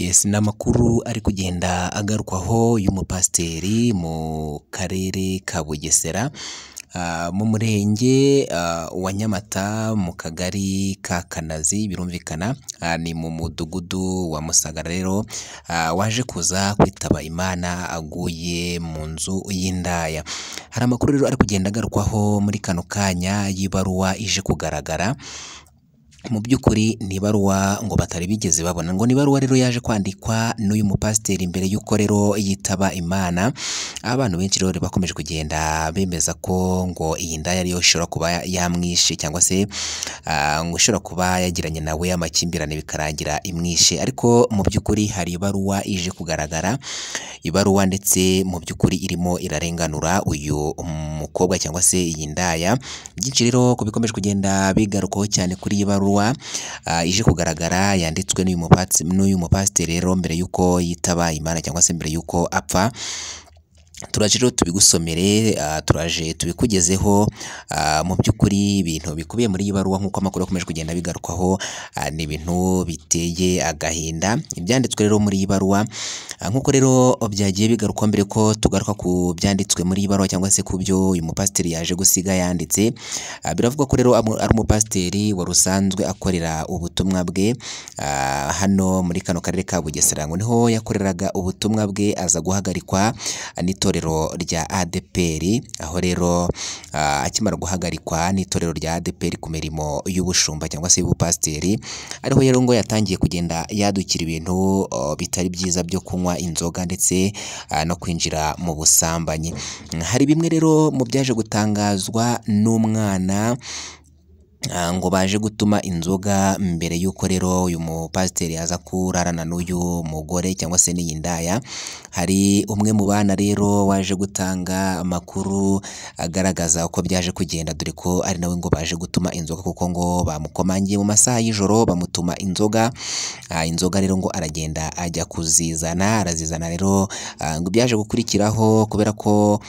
Yes, ni amakuru ari kugenda agarukwaho y'umupasiteri mu karere ka Bugesera, mu murenge wa Nyamata mu kagari ka Kanazi, birumvikana ni mu mudugudu wa Musagara rero, waje kuza kwitaba Imana aguye mu nzu y'indaya. Hari amakuru rero ari kugenda agarukwaho muri kano kanya y'ibaruwa ije kugaragara. Mu by'ukuri ni ibaruwa ngo batari bigeze babona, ngo ni ibaruwa rero yaje kwandikwa n'uyu mupasiteri mbere y'uko rero yitaba Imana. Abantu benshi rero bakomeje kugenda bemeza ko ngo iyi ndaya ariyo ishobora kuba yamwishe, cyangwa se ngo ishobora kuba yagiranye nawe amakimbirane bikarangira imwishe. Ariko mu by'ukuri hari ibaruwa ije kugaragara, ibaruwa ndetse mu by'ukuri irimo irarenganura uyu mukobwa cyangwa se iyi ndaya. Byinshi rero ku bikomeje kugenda bigarukwaho cyane kuri iyi baruwa ije kugaragara yanditswe n'uyu mupasiteri rero mbere y'uko yitaba Imana cyangwa se mbere y'uko apfa. Turaje rero tubigusomere, turaje tubikugezeho. Mu by'ukuri ibintu bikubiye muri iyi baruwa nk'uko amakuru akomeje kugenda bigarukwaho, ni ibintu biteye agahinda. Ibyanditswe rero muri iyi baruwa, nk'uko rero byagiye bigarukwa mbere ko tugaruka ku byanditswe muri iyi baruwa cyangwa se ku byo uyu mupasiteri yaje gusiga yanditse, biravugwa ko rero ari umupasiteri wari usanzwe akorera ubutumwa bwe hano muri kano karere ka Bugesera, ngo niho yakoreraga ubutumwa bwe, aza guhagarikwa n'itorero rya ADEPR. Aho rero akimara guhagarikwa n'itorero rya ADEPR ku mirimo y'ubushumba cyangwa se y'ubupasiteri, ariho rero ngo yatangiye kugenda yadukira ibintu bitari byiza byo kunywa inzoga ndetse no kwinjira mu busambanyi. Hari bimwe rero mu byaje gutangazwa n'umwana ngo baje gutuma inzoga mbere y'uko rero uyu mupasiteri aza kurarana n'uyu mugore cyangwa se n'iyi ndaya. Hari umwe mu bana rero waje gutanga amakuru agaragaza uko byaje kugenda, dore ko ari nawe ngo baje gutuma inzoga, kuko ngo bamukomangiye mu masaha y'ijoro bamutuma inzoga. Inzoga rero ngo aragenda ajya kuzizana, arazizana rero, ngo byaje gukurikiraho kubera ko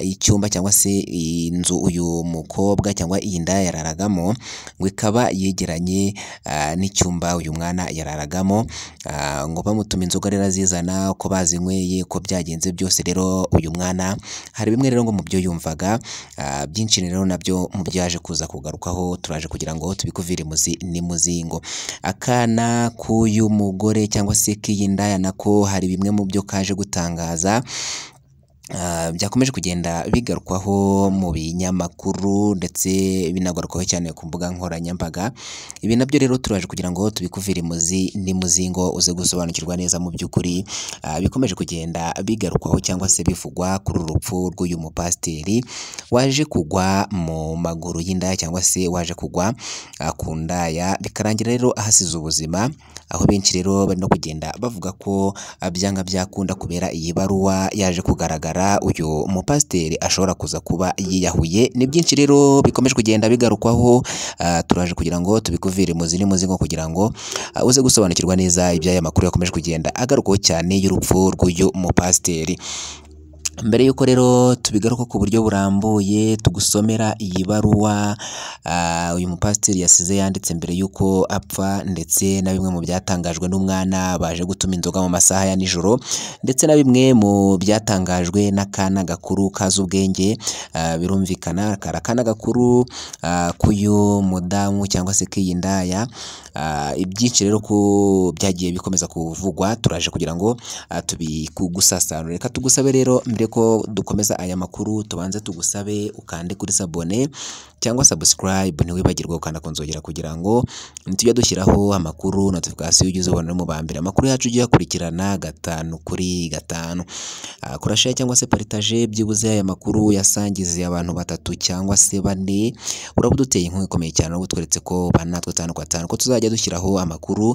icyumba cyangwa se inzu uyu mukobwa cyangwa iyi ndaya yararagamo ngo ikaba yegeranye n'icyumba uyu mwana yararagamo, ngo bamutuma inzoga rero azizana, uko bazinyweye uko byagenze byose rero uyu mwana hari bimwe rero ngo mu byo yumvaga, byinshi rero nabyo mu byaje kuza kugarukaho, turaje kugira ngo tubikuvire muzi n'imuzingo. Akana k'uyu mugore cyangwa se k'iyi ndaya nako hari bimwe mu byo kaje gutangaza, byakomeje kugenda bigarukwaho mu binyamakuru ndetse binagarukwaho cyane ku mbuga nkoranyambaga. Ibi nabyo rero turaje kugira ngo tubikuvire muzi n'imuzingo uze gusobanukirwa neza mu by'ukuri bikomeje kugenda bigarukwaho cyangwa se bivugwa kuri uru rupfu rw'uyu mupasiteri waje kugwa mu maguru y'indaya cyangwa se waje kugwa ku ndaya, bikarangira rero ahasize ubuzima. Aho benshi rero bari no kugenda bavuga ko byanga byakunda kubera iyi baruwa yaje kugaragara uyu mupasiteri ashobora kuza kuba yiyahuye. Ni byinshi rero bikomeje kugenda bigarukwaho, turaje kugira ngo tubikuvire muzi n'imuzingo kugira ngo uze gusobanukirwa neza iby'aya makuru yakomeje kugenda agarukwaho cyane y'urupfu rw'uyu mupasiteri. Mbere y'uko rero tubigaruka ku buryo burambuye tugusomera iyi baruwa uyu mupasiteri yasize yanditse mbere y'uko apfa, ndetse na bimwe mu byatangajwe n'umwana baje gutuma inzoga mu masaha ya nijoro, ndetse na bimwe mu byatangajwe n'akana gakuru kazi ubwenge, birumvikana kari akana gakuru k'uyu mudamu cyangwa se k'iyi ndaya. Ibyinshi rero ko byagiye bikomeza kuvugwa, turaje kugira ngo tubikugusasanure. Reka tugusabe rero mbere ko dukomeza aya makuru, tubanze tugusabe ukande kuri sabone cyangwa subscribe, ntiwibagirwe gukanda ku nzogera kugira ngo nitujya dushyiraho amakuru notification ujye uzibona mu ba mbere. Amakuru yacu ujye uyakurikirana 5 kuri 5. Kora share cyangwa se partage, byibuze aya makuru yasangize abantu 3 cyangwa se 4, uraba uduteye inkunga ikomeye cyane, uraba utweretse ko banatwe 5 kwa 5 ko tuzajya dushyiraho amakuru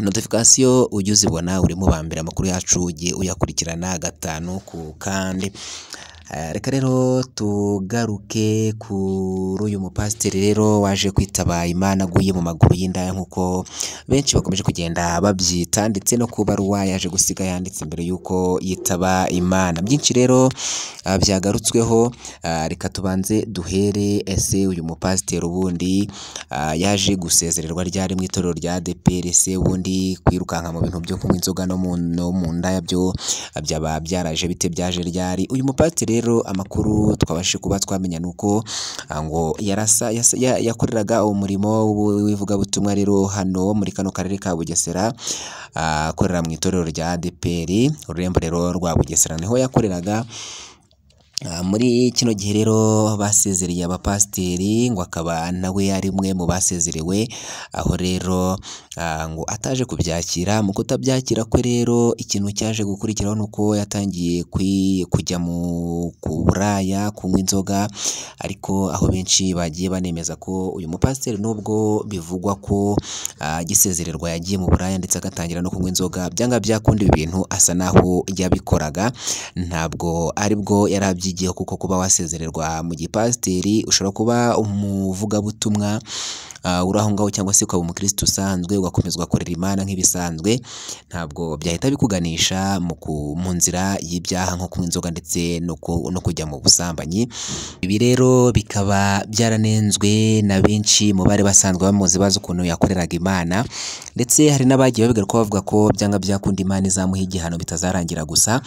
notification ujye uzibona uri mu ba mbere. Amakuru yacu ujye uyakurikirana 5 ku kandi. Reka rero tugaruke kuri uyu mupasiteri rero waje kwitaba Imana aguye mu maguru y'indaya nk'uko benshi bakomeje kugenda babyita, ndetse no ku baruwa yaje gusiga yanditse mbere y'uko yitaba Imana. Byinshi rero byagarutsweho. Reka tubanze duhere, ese uyu mupasiteri ubundi yaje gusezererwa ryari mu itorero rya ADEPR? Ese ubundi kwirukanka mu bintu byo kunywa inzoga no mu ndaya byo byaba byaraje bite, byaje ryari? Uyu mupasiteri rero amakuru twabashije kuba twamenya nuko ngo yakoreraga umurimo w'ivugabutumwa rero hano muri kano karere ka Bugesera, akorera mu itorero rya ADEPR, ururembo rero rwa Bugesera niho yakoreraga. Muri kino gihe rero basezereye abapasiteri, ngo akaba nawe ari umwe mu basezerewe, aho rero ngo ataje kubyakira. Mu kutabyakira kwe rero ikintu cyaje gukurikiraho nuko yatangiye kujya mu buraya, kunywa inzoga, ariko aho benshi bagiye banemeza ko uyu mupasiteri nubwo bivugwa ko agisezererwa yagiye mu buraya ndetse agatangira no kunywa inzoga, byanga byakunda ibi bintu asa naho yabikoraga, ntabwo aribwo yari abyigiyeho, kuko kuba wasezererwa mu gipasiteri ushobora kuba umuvugabutumwa uri aho ngaho, cyangwa se ukaba umukristo usanzwe ugakomeza ugakorera Imana nk'ibisanzwe, ntabwo byahita bikuganisha mu nzira y'ibyaha nko kunywa inzoga ndetse no kujya mu busambanyi. Ibi rero bikaba byaranenzwe na benshi mu bari basanzwe bamuzi, bazi ukuntu yakoreraga Imana, ndetse hari n'abagiye babigaruka bavuga ko byanga byakunda Imana izamuha igihano bitazarangira gusa,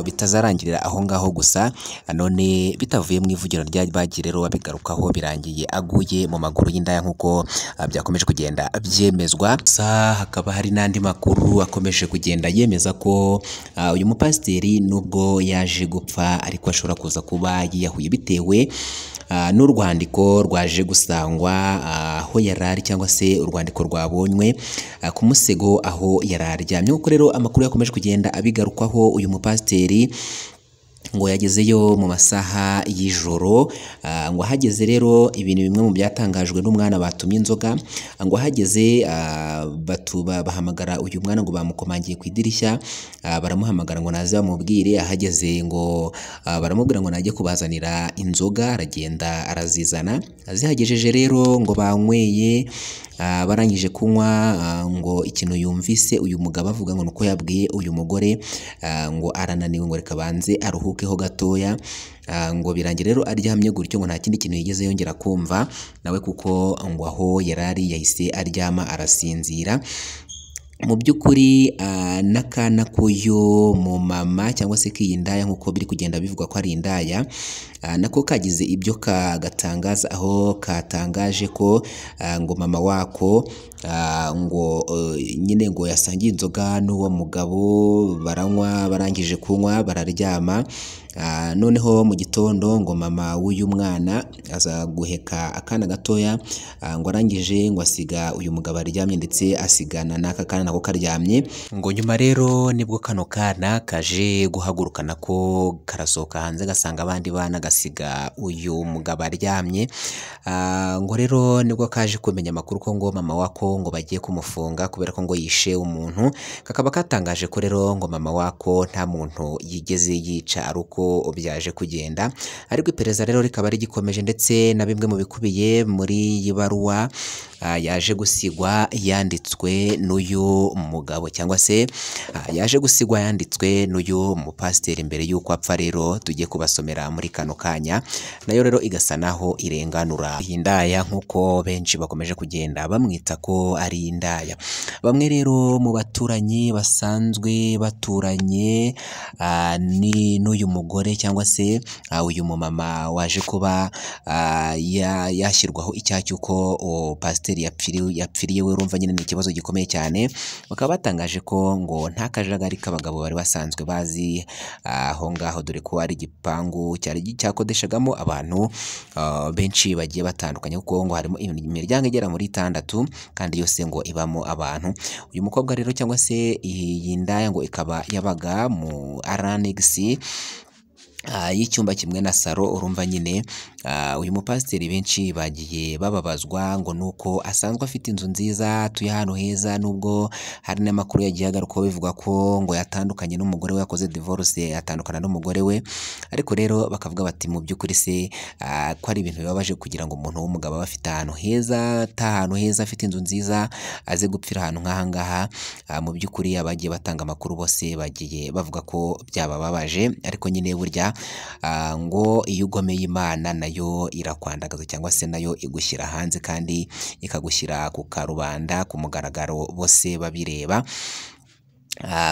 bitazarangirira aho ngaho gusa. None bitavuye mu ivugiro rya bagiye rero babigarukaho, birangiye aguye mu maguru y'indaya nk'uko byakomeje kugenda byemezwa. Gusa hakaba hari n'andi makuru akomeje kugenda yemeza ko uyu mupasiteri nubwo yaje gupfa ariko ashobora kuza kuba yiyahuye bitewe n'urwandiko rwaje gusangwa aho yarari, cyangwa se urwandiko rwabonywe ku musego aho yararyamye. Nk'uko rero amakuru yakomeje kugenda abigarukwaho, uyu mupasiteri ngo yagezeyo mu masaha y'ijoro, ngo ahageze rero ibintu bimwe mu byatangajwe n'umwana batumye inzoga, ngo ahageze bahamagara uyu mwana ngo bamukomangiye ku idirishya, baramuhamagara ngo naze bamubwire. Ahageze ngo baramubwira ngo najye kubazanira inzoga, aragenda arazizana. Azihagejeje rero ngo banyweye, barangije kunywa, ngo ikintu yumvise uyu mugabo avuga ngo nuko yabwiye uyu mugore ngo arananiwe, ngo reka banze aruhukeho gatoya, ngo birangira rero aryamye gutyo, ngo nta kindi kintu yigeze yongera kumva nawe, kuko ngo aho yarari yahise aryama arasinzira. Mu by'ukuri n'akana k'uyu mumama cyangwa se k'iyi ndaya nk'uko biri kugenda bivugwa ko ari indaya, nako kagize ibyo kagatangaza, aho katangaje ko ngo mama wako ngo nyine ngo yasangiye inzoga n'uwo mugabo, baranywa, barangije kunywa bararyama. Noneho mu gitondo ngo mama w'uyu mwana aza guheka akana gatoya, ngo arangije ngo asiga uyu mugabo aryamye, ndetse asigana n'aka kana nako karyamye. Ngo nyuma rero nibwo kano kana kaje guhaguruka nako karasohoka hanze, gasanga abandi bana, gasiga uyu mugabo aryamye. Ngo rero nibwo kaje kumenya amakuru ko ngo mama wako ngo bagiye kumufunga kubera ko ngo yishe umuntu. Kakaba katangaje ko rero ngo mama wako nta muntu yigeze yica, ari uko byaje kugenda. Ariko iperereza rero rikaba rigikomeje, ndetse na bimwe mu bikubiye muri iyi baruwa yaje gusigwa yanditswe n'uyu mugabo, cyangwa se yaje gusigwa yanditswe n'uyu mupasiteri mbere y'uko apfa. Rero tugiye kubasomera muri kano kanya, nayo rero igasa naho irenganura indaya nk'uko benshi bakomeje kugenda bamwita ko ari indaya. Bamwe rero mu baturanyi basanzwe baturanye n'uyu mugore cyangwa se uyu mumama waje kuba yashyirwaho icyaha cy'uko pasiteri yapfiriye we, urumva nyine ni ikibazo gikomeye cyane. Bakaba batangaje ko ngo nta kajagari k'abagabo bari basanzwe bazi aho ngaho, dore ko ari igipangu cyari cyakodeshagamo abantu benshi bagiye batandukanye, kuko ngo harimo imiryango igera muri 6 kandi yose ngo ibamo abantu. Uyu mukobwa rero cyangwa se iyi ndaya ngo ikaba yabaga mu Aranegisi y'icyumba kimwe na saro. Urumva nyine uyu mupasiteri benshi bagiye bababazwa ngo nuko asanzwe afite inzu nziza, atuye ahantu heza, nubwo hari n'amakuru yagiye agarukaho bivuga ko ngo yatandukanye n'umugore we, yakoze divorce atandukana n'umugore we. Ariko rero bakavuga bati mu by'ukuri se ko ari ibintu bibabaje kugira ngo umuntu w'umugabo abe afite ahantu heza, ataha ahantu heza, afite inzu nziza, aze gupfira ahantu nk'aha ngaha. Mu by'ukuri abagiye batanga amakuru bose bagiye bavuga ko byabababaje, ariko nyine burya ngo iyo ugomeye Imana nayo irakwandagaza cyangwa se nayo igushyira hanze kandi ikagushyira ku karubanda ku mugaragaro bose babireba.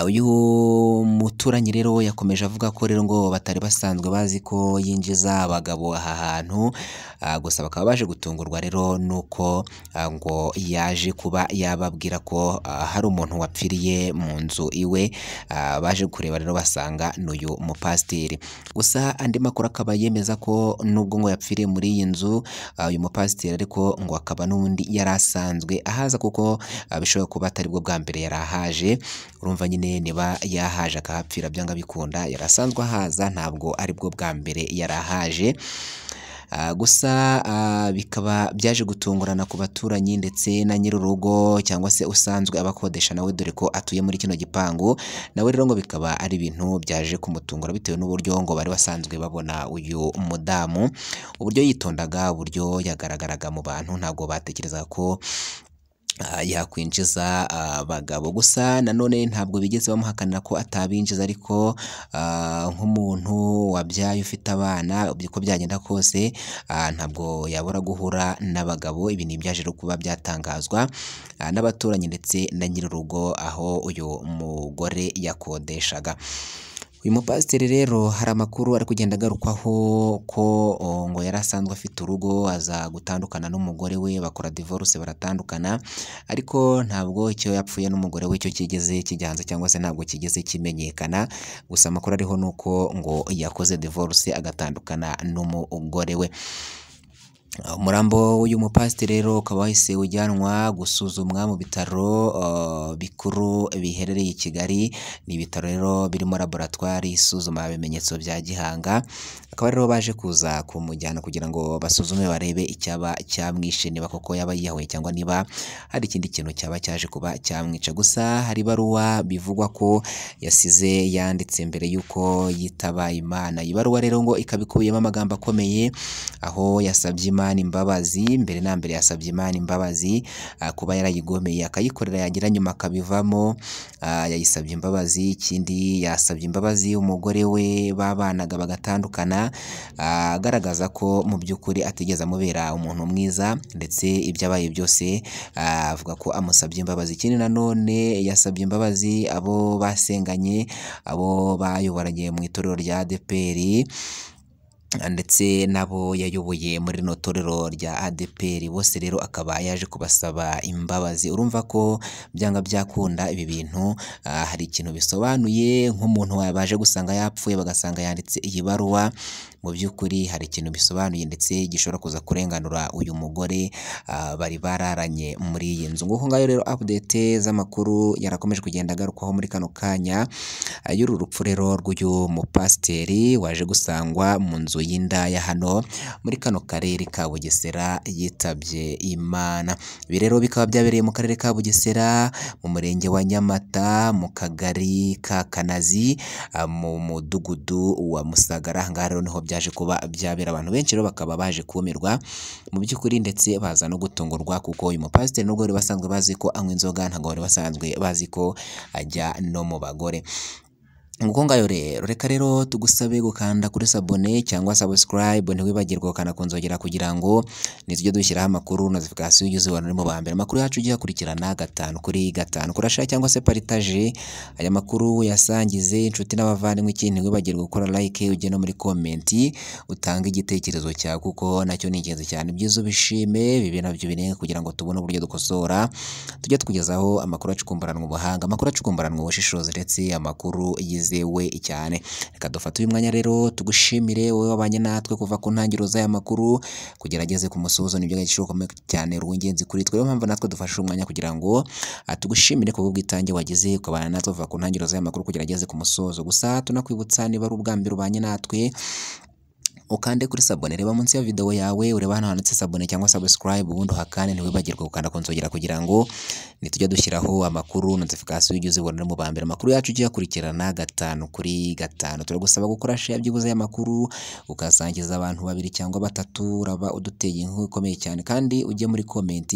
Uyu muturanyi rero yakomeje avuga ko rero ngo batari basanzwe bazi ko yinjiza abagabo aha hantu, gusa bakaba baje gutungurwa rero nuko ngo yaje kuba yababwira ko hari umuntu wapfiriye mu nzu iwe. Baje kureba rero basanga n'uyu mupasiteri. Gusa andi makuru akaba yemeza ko nubwo ngo yapfiriye muri iyi nzu uyu mupasiteri, ariko ngo akaba n'ubundi yari asanzwe ahaza, kuko bishobora kuba atari bwo bwa mbere yari ahaje. Urumva nyine niba yahaje akahapfira byanga bikunda yari asanzwe ahaza, ntabwo aribwo bwa mbere yari ahaje. Gusa bikaba byaje gutungurana ku baturanyi ndetse na nyir'urugo cyangwa se usanzwe abakodesha nawe, dore ko atuye muri kino gipangu nawe rero ngo bikaba ari ibintu byaje kumutungura bitewe n'uburyo ngo bari basanzwe babona uyu mudamu, uburyo yitondaga, uburyo yagaragaraga mu bantu, ntabwo batekerezaga ko yakwinjiza abagabo. Gusa nanone ntabwo bigeze bamuhakanira ko atabinjiza, ariko nk'umuntu wabyaye ufite abana uko byagenda kose ntabwo yabura guhura n'abagabo. Ibi ni ibyaje kuba byatangazwa n'abaturanyi ndetse na nyir'urugo aho uyu mugore yakodeshaga. Uyu mupasiteri rero hari amakuru ari kugenda agarukwaho ko ngo yari asanzwe afite urugo, aza gutandukana n'umugore we, bakora divorce baratandukana, ariko ntabwo icyo yapfuye n'umugore we cyo kigeze kijya hanze cyangwa se ntabwo kigeze kimenyekana. Gusa amakuru ariho ni uko ngo yakoze divorce agatandukana n'umugore we. Umurambo w'uyu mupasiteri rero ukaba wahise ujyanwa gusuzumwa mu bitaro bikuru biherereye i Kigali. Ni ibitaro rero birimo laboratwari isuzuma ibimenyetso bya gihanga, akaba rero baje kuza kumujyana kugira ngo basuzume barebe icyaba cyamwishe, niba koko yaba yiyahuye cyangwa niba hari ikindi kintu cyaba cyaje kuba cyamwica. Gusa hari ibaruwa bivugwa ko yasize yanditse mbere y'uko yitaba Imana. Iyi baruwa rero ngo ikaba ikubiyemo amagambo akomeye, aho yasabye Imana imbabazi. Mbere na mbere yasabye Imana imbabazi kuba yarayigomeye akayikorera, yagira nyuma akabivamo, yayisabye imbabazi. Ikindi yasabye imbabazi umugore we babanaga bagatandukana, agaragaza ko mu by'ukuri atigeze amubera umuntu mwiza, ndetse ibyabaye byose avuga ko amusabye imbabazi. Ikindi nanone yasabye imbabazi abo basenganye, abo bayoboranye mu itorero rya ADEPR ndetse n'abo yayoboye muri rino torero rya ADEPR, bose rero akaba yaje kubasaba imbabazi. Urumva ko byanga byakunda ibi bintu hari ikintu bisobanuye, nk'umuntu baje gusanga yapfuye bagasanga yanditse iyi baruwa, mu by'ukuri hari ikintu bisobanuye ndetse gishobora kuza kurenganura uyu mugore bari bararanye muri iyi nzu. Nguko ngayo rero update z'amakuru yarakomeje kugenda agarukwaho muri kano kanya y'uru rupfu rero rw'uyu mupasiteri waje gusangwa mu nzu y'indaya hano muri kano karere ka Bugesera yitabye Imana. Ibi rero bikaba byabereye mu karere ka Bugesera, mu murenge wa Nyamata, mu kagari ka Kanazi, mu mudugudu wa Musagara. Aha ngaha rero niho byaje kuba byabera, abantu benshi rero bakaba baje kumirwa mu by'ukuri ndetse baza no gutungurwa, kuko uyu mupasiteri nubwo bari basanzwe bazi ko anywa inzoga, ntabwo bari basanzwe bazi ko ajya no mu bagore. Nguko ngayo rero, reka rero tugusabe gukanda kuri sabone cyangwa subscribe, ntiwibagirwe gukanda ku nzogera kugira ngo nitujye dushyiraho amakuru notification ugeze ubona uri mu ba mbere. Amakuru yacu ugiye akurikirana 5 kuri 5, kurashare cyangwa se paritaje aya makuru, yasangize inshuti n'abavandimwe. Ikindi ntiwibagirwe gukora like, ujye no muri comment utange igitekerezo cyawe, kuko nacyo ni ingenzi cyane. Ibyiza ubishime, bibi nabyo binenge, kugira ngo tubone uburyo dukosora, tujye tukugezaho amakuru acukumburanwa ubuhanga, amakuru acukumburanwa ubushishozi, ndetse amakuru yizewe. bwizewe cyane. Reka dufate uyu mwanya rero tugushimire wowe wabanye natwe kuva ku ntangiriro z'aya makuru kugera ageze ku musozo. Ni iby'agaciro gakomeye cyane, uri ingenzi kuri twe. Niyo mpamvu natwe dufashe umwanya kugira ngo tugushimire ku bw'ubwitange wagize ukabana natwe kuva ku ntangiriro z'aya makuru kugera ageze ku musozo. Gusa tunakwibutsa, niba ari ubwa mbere ubanye natwe, ukande kuri s'abonner. Reba munsi ya video yawe, ureba hano handitse s'abonner cyangwa subscribe, ubundi uhakane. Ntiwibagirwe gukanda ku nzogera kugira ngo nitujya dushyiraho amakuru, notification ujye uzibona mu ba mbere. Amakuru yacu ujye uyakurikirana 5 kuri 5. Turagusaba gukora share byibuze y'amakuru, ukasangiza abantu babiri cyangwa batatu, uraba uduteye inkuru ikomeye cyane. Kandi ujye muri comment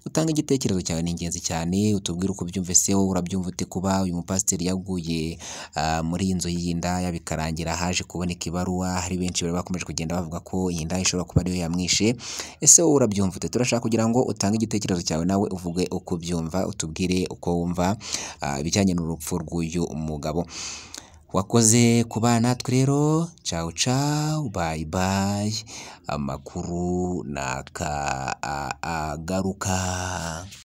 utange igitekerezo cyawe, ni ingenzi cyane. Utubwire uko ubyumva. Ese wowe urabyumva ute kuba uyu mupasiteri yaguye muri iyi nzu y'indaya, bikarangira haje kuboneka ibaruwa? Hari benshi bari bakomeje kugenda bavuga ko iyi ndaya ishobora kuba ariyo yamwishe. Ese wowe urabyumva ute? Turashaka kugira ngo utange igitekerezo cyawe, nawe uvuge uko ubyumva, utubwire uko wumva ibijyanye n'urupfu rw'uyu mugabo. Wakoze kubana natwe rero. Ciao ciao, bye bye. Amakuru naka agaruka.